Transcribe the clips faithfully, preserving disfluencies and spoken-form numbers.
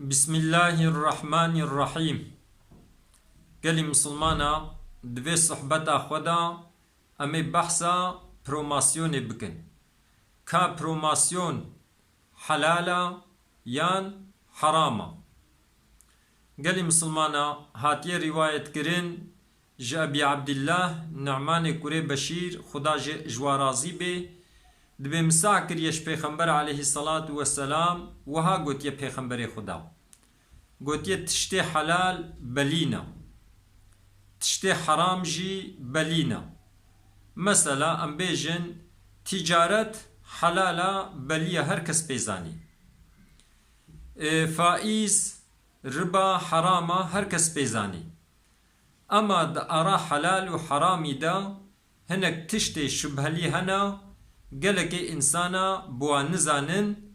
Bismillahirrahmanirrahîm. Gelî misilmana, di vê sohbeta xwe de em ê behsa promosyonê bikin. Ka promosyon helal a yan heram a? Gelî misilmana, hatiye rîwayetkirin ji Ebî Ebdillah Nu'manê kurê Beşîr, Xuda ji, ji wa razî bê, dibê misa kiriye ji Pêxember aleyhisselatu vesselam, wiha gotiye Pêxemberê Xuda. Gotiye, tiştê helal belîn e. Tiştê heram jî belîn e. Mesela, em bêjin, tîcaret helal e, belî ye, her kes pê zanî. E, faîz, riba heram e, her kes pê zanî. Ema di ara helal û heramî de hinek tiştê şubhelî hene, gelekê însana bi wan nizanin.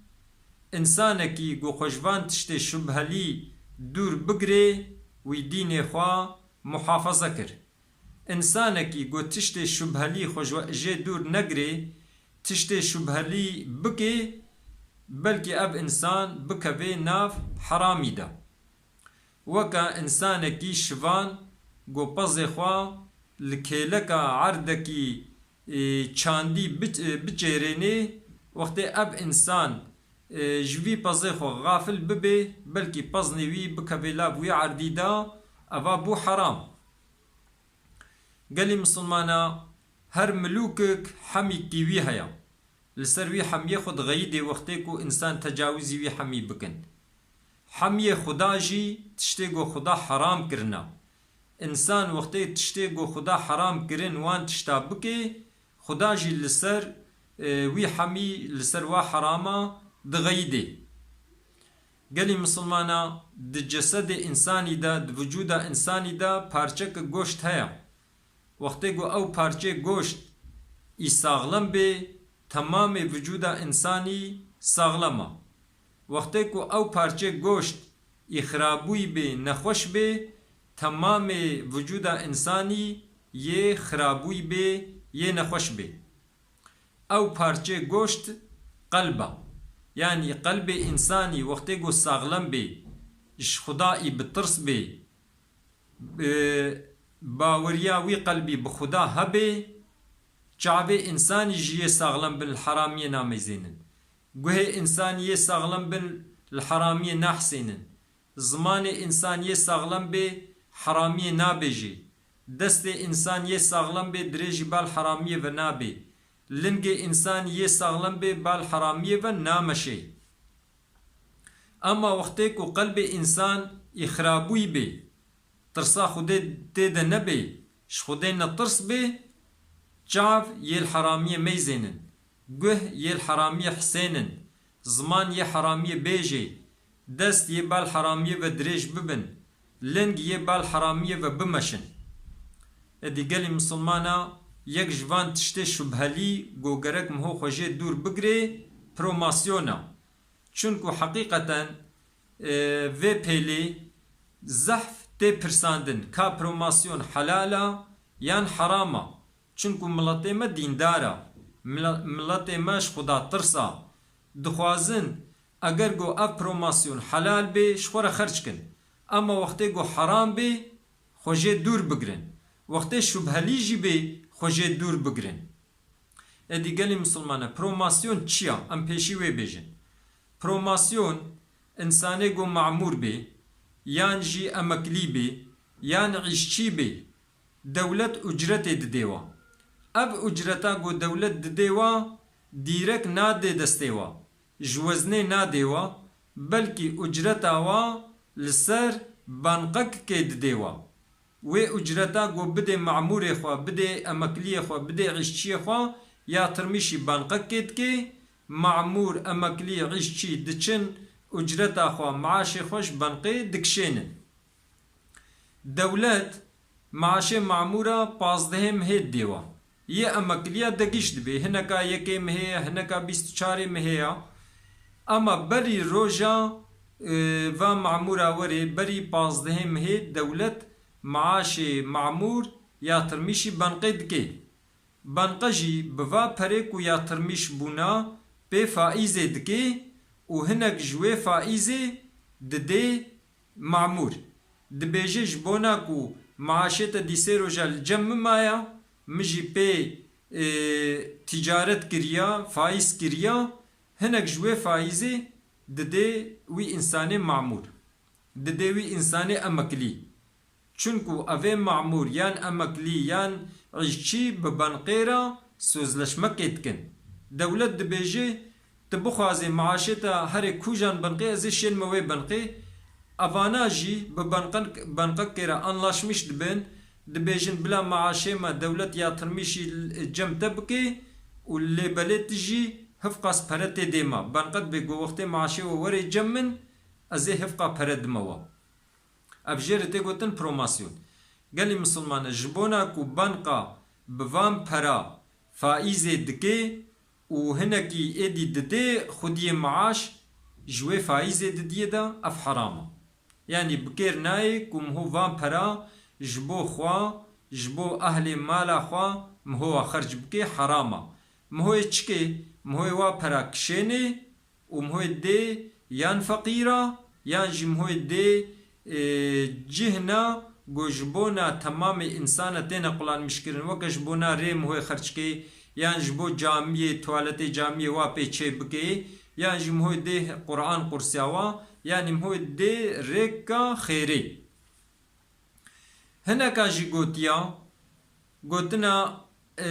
Însanekî ku xwe ji van tiştê şubhelî dûr bigirê, wî dînê xwe muhafaza kir. Însanekî ku tiştê şubhelî xwe ji we, jê dûr negirê, tiştê şubhelî bikê, belkî ev însan bikevê nav heramî de. Weke însanekî şivan ku pezê xwe li kêleka erdekî, e, çandî bi-, e, biçêrênê, wextê ev însan, e, ji vî pezê xwe xafil bibê, belkî peznê wî bikeve lav wî erdî de, eva bû heram. Gelî misilmana, her milûkik hemîkî wî heye. Li ser wî hemiyê xwe dixeyidê wextê ku însan tecawizî wî hemî bikin. Hemiyê Xuda jî tiştê ku Xuda heram kirina. Însan wextê tiştê ku Xuda heram kirin wan tişta bike, Xuda jî li ser, e, wî hemî, li ser wa herama dixeyidê. Gelî misilmana, di cesedê însanî de, di vücuda însanî de parçeke goşt heye. Wextê ku ew parçê goşt î saxlem bê, temamê vücuda însanî saxlem e. Wextê ku ew parçê goşt î xirabûyî bê, nexweş bê, temamê vücuda însanî yê xirabûyî bê, yê nexweş bê. Ew parçê goşt qelb e. Yanî qelbê însanî wextê ku saxlem bê, ji Xuda î bi tirs bê, e, baweriya wî qelbî bi Xuda hebe, çavê însanî jî yê saxlem bin li heramiyê nameyzênin. Guhê însanî yê saxlem bin li heramiyê nahsênin. Zimanê însanî yê saxlem bê, heramiyê nabêjê. Destê însanî yê saxlem bê, dirêjî bal heramiyê ve nabê. Lingê însanî yê saxlem bê, bal heramiyê ve nameşê. Ema wextê ku qelbê însan î xirabûyî bê, tirsa Xwedê tê de nebê, ji Xwedê netirs bê, çav yê li heramiyê meyzênin, guh yê li heramiyê hisênin, ziman yê heramiyê bêjê, dest yê bal heramiyê ve dirêj bibin, ling yê bal heramiyê ve bimeşin. Êdî gelî misilmana, yek ji van tiştê şubhelî ku gerek miho xwe jê dûr bigirê, promosyona. Çunku heqîqeten, e, vê pêlê zehf tê pirsandin ka promasyon helal a yan heram a. Çunku miletê me dîndar a. Mile-, miletê me ji Xuda tirs a. Dixwazin eger ku ev promasyon helal bê, ji xwe re xerc kin. Ema wextê ku heram bê, xwe jê dûr bigirin. Wextê şubhelî jî bê, xwe jê dûr bigirin. Êdî gelî misilmane, promasyon çi ya? Em pêşî wê bêjin. Promasyon, însanê ku mamûr bê, yan jî emeklî bê, yan îşçî bê, dewlet ucretê didê wa. Ev ucreta ku dewlet didê wa, dîrek nadê destê wa, ji weznê nadê wa, belkî ucreta wa li ser banqekikê didê wa. Wê ucreta ku bidê mamûrê xwe, bidê emekliyê xwe, bidê îşçiyê xwe, ya tirmîşî banqekê dikê, mamûr, emeklî, îşçî diçin ucreta xwe, maaşê xwe ji banqê dikişênin. Dewlet maaşê mamûra pazdehê mihê didê wa. Yê emekliya degîş dibê. Hineka yekê mihê ye, hineka bîst û çarê mihê ya. Ema berî roja, e, va mamûra werê, berî pazdehê mihê dewlet maaşê mamûr ya tirmîşî banqê dike. Banqe jî bi va perê ku ya tirmîş bûna pê faîzê dike û hinek ji wê faîzê didê mamûr. Dibêje, ji bona ku maaşê te dîsê roja li cem min maya, min jî pê, e, ticaret kiriya, faîz kiriya, hinek ji wê faîzê didê wî însanê mamûr. Didê wî însanê emeklî. Çunku evê mamûr yan emeklî yan îşçî bi benqê re sözleşmekê dikin. Dewlet dibêje, tu bixwazê maaşê te herê kûjan benqê, ez ê şênme wê benqê. Evana jî bi benqe-, benqekê re anlaşmiş dibin, dibêjin bila maaşê me dewlet yatırmîşî cem te bike û lêbelê tu jî hifqas pere tê dê me. Benqe dibê ku wextê maaşê we werê cem min, ez ê hifqa pere dime we. Ev jê re tê gotin promasyon. Gelî misilman e, ji bona ku banka bi van pera faîzê dike û hinekî êdî didê xwediyê maaş, ji wê faîzê didiyê de, ev heram e. Yanî bi kêr nayê ku miho van pera ji bo xwe, ji bo ehlê mala xwe mihowa xerc bike, heram e. Mihoyê çikê? Mihoyê wa pera kişênê û mihoyê dê yan feqîra, yan jî mihoyê dê, e, cihna ku ji bona temamê însana têne qulanmişkirin, weke ji bona rê mihoyê xerc kê, yan ji bo camiyê, tuwaletê camiyê wa pê çê bikê, yan jî mihoyê dê Quran qursiya wa, yanî mihoyê dê rêka xêrê. Hineka jî gotiya, gotina, e,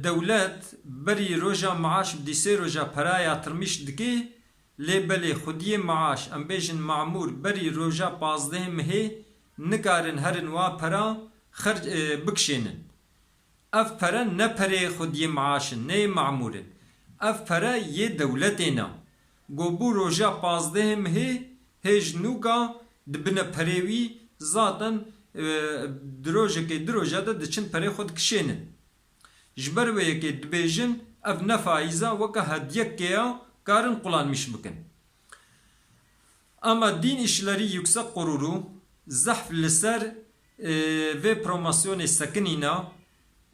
dewlet berî roja maaş bi dîsê roja pera yatırmîş dike, lê belê xwediyê maaş, em bêjin mamûr, berî roja pazdehê mihê nikarin herin wa pera xerc, e, bikişênin. Ev pere ne perê xwediyê maaş in, ne yê mamûr in. Ev pere yê dewletê ne. Go bû roja pazdehê mihê, hê ji nûka dibine perê wî, zaten, e, di rojekê, di roja de diçin perê xwe dikişênin. Ji ber wê yekê dibêjin, ev ne faîz e, weke hediyekê ya, karin qulanmîş bikin. Ama Din İşleri Yüksek Kurulu zehf li ser, e, vê promosyonê sekinîna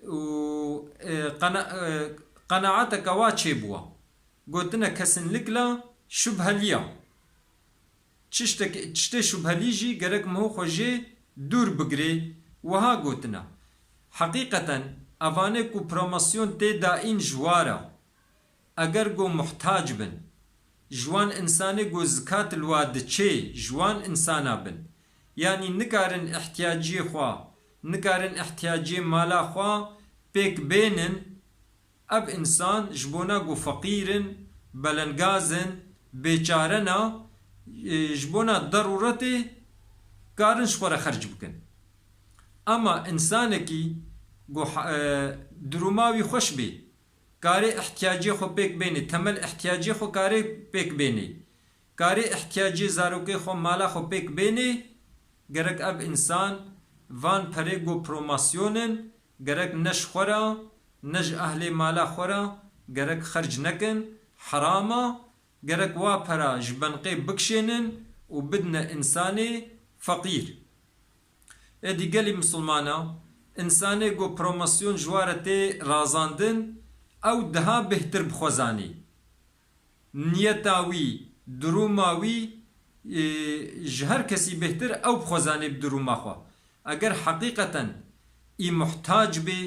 û, e, qena-, e, qenaeteke wa çêbûwa. Gotine kesinlikle şubheliya. Çiştek-, çiştê şubhelî jî gerek miho xwe jê dûr bigirê. Wiha gotine, heqîqeten evanê ku promosyon tê dayîn ji wa re, eger go muhtac bin, ji wan însanê go zikat li wa diçê, ji wan însana bin. Yanî nikarin ihtiyaciyê xwe, nikarin ihtiyaciyê mala xwe pêk bênin, ev însan ji bona ku feqîr in, belengaz in, bêçare ne, e, ji bona derûretê karin ji xwe re xerc bikin. Ema însanekî ku ha-, e, duruma wî xweş bê, karê ihtiyacê xwe pêk bênê, temel ihtiyacê xwe karê pêk bênê, karê ihtiyacê zarokê xwe, mala xwe pêk bênê, gerek ev însan van perê ku promosyon in, gerek ne ji xwe re, ne ji ehlê mala xwe re gerek xerc nekin, heram e, gerek wa pera ji benqê bikişênin û bidine însanê feqîr. Êdî gelî misilmana, însanê ku promosyon ji wa re tê razandin, ew daha bêhtir bi xwe zanî. Niyeta wî, duruma wî, e, ji her kesî bêhtir ew bi xwe zanê bi duruma xwe. Eger heqîqeten î muhtac bê,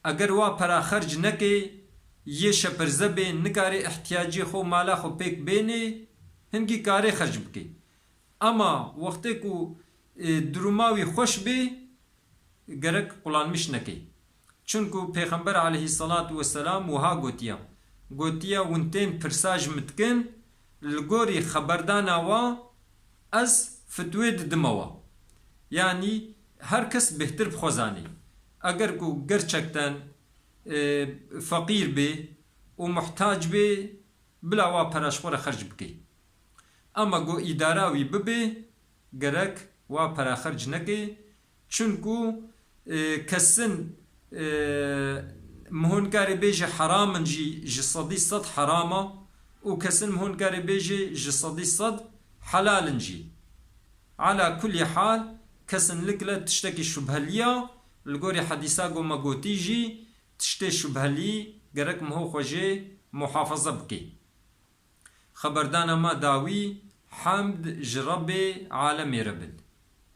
eger wa pera xerc neke, yê şepirze bê, nikare ihtiyacê xwe û mala xwe pêk bênê, hingî karê xerc bike. Ema wextê ku, e, duruma wî xweş bê, gerek qulanmiş neke. Çunku Pêxember aleyhisselatu vesselam wiha gotiye, gotiye, hûn tên pirsa ji min dikin, li gorî xeberdana wa ez fitwê didime wa. Yanî her kes bêhtir bi xwe zanî. Eger ku gerçekten, e, feqîr bê û muhtac bê, bila wa pera ji xwe re xerc bike. Ema go îdara wî bibe, gerek wa pera xerc neke. Çunku, e, kesin, e, mihon karê bêje heram in jî, ji sedî sed heram e û kesin mihon karê bêje ji sedî sed helal in jî. Ala kulî hal, kesinlikle tiştekî şubhelî ye. Li gorî hedîsa ku me gotî jî, tiştê şubhelî gerek miho xwe jê muhafaza bike. Xeberdana me dawî Hemd ji Rebbê alemê re bin.